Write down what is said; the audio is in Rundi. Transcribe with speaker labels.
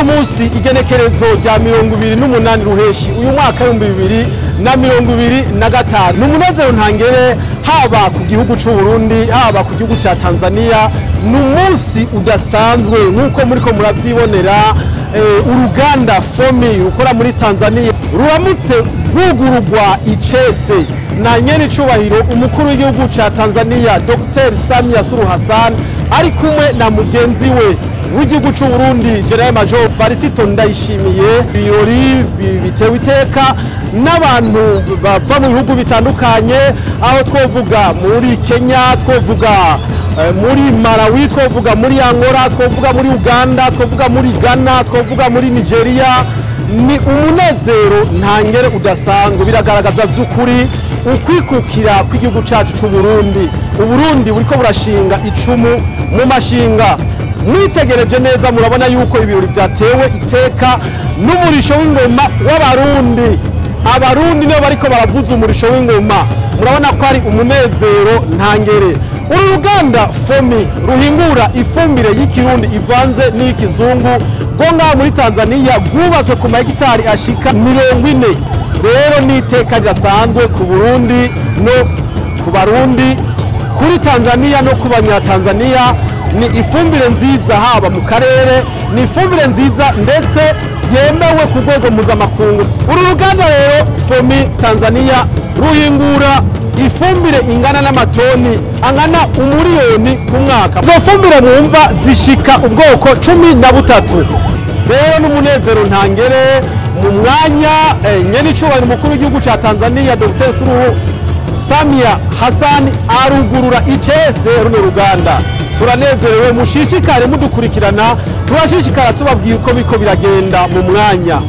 Speaker 1: Uno munsi igenekerezo rya 28 ruheshi uyu mwaka 2025 ni umunezero ntangere haba ku gihugu c'u Burundi, haba ku gihugu ca Tanzania. Ni umunsi udasanzwe nk'uko muriko muravyibonera. Uruganda FOMI rukora muri Tanzania ruramutse rwugururwa icese na nyene icubahiro umukuru w'igihugu ca Tanzania Dr Samia Suluhu Hassan, ari kumwe na mugenzi we w'igihugu c'u Burundi General Major Varisito Ndayishimiye. Ibirori bitewe iteka n'abantu bava mu bihugu bitandukanye, aho twovuga muri Kenya, twovuga muri Malawi, twovuga muri Angola, twovuga muri Uganda, twovuga muri Ghana, twovuga muri Nigeria. Ni umunezero ntangere udasanzwe, biragaragaza vy'ukuri ukwikukira kw'igihugu cacu c'u Burundi. Uburundi buriko burashinga icumu mu mashinga. Mwitegereje neza murabona yuko ibirori vyatewe iteka n'umurisho w'ingoma w'Abarundi. Abarundi nibo bariko baravuza umurisho w'ingoma, murabona ko ari umunezero ntangere. Uru ruganda FOMI ruhingura ifumbire y'ikirundi ivanze n'iy'ikizungu rwo ngaha muri Tanzania rwubatswe ku mahegitari ashika 40. Rero ni iteka ridasanzwe ku Burundi no ku Barundi, kuri Tanzania no ku Banyatanzania. Ni ifumbire nziza haba mu karere, ni ifumbire nziza ndetse yemewe ku rwego mpuzamakungu. Uru ruganda rero FOMI Tanzania ruhingura ifumbire ingana n'amatoni angana 1,000,000 ku mwaka. Izo fumbire mwumva zishika ubwoko 13. Rero n'umunezero ntangere mu mwanya nyene icubahiro umukuru w'igihugu ca Tanzania Dr Suluhu Samia Hassan arugurura icese runo ruganda. Turanezerewe, mushishikare mudukurikirana, turashishikara tubabwira uko biriko biragenda mu mwanya.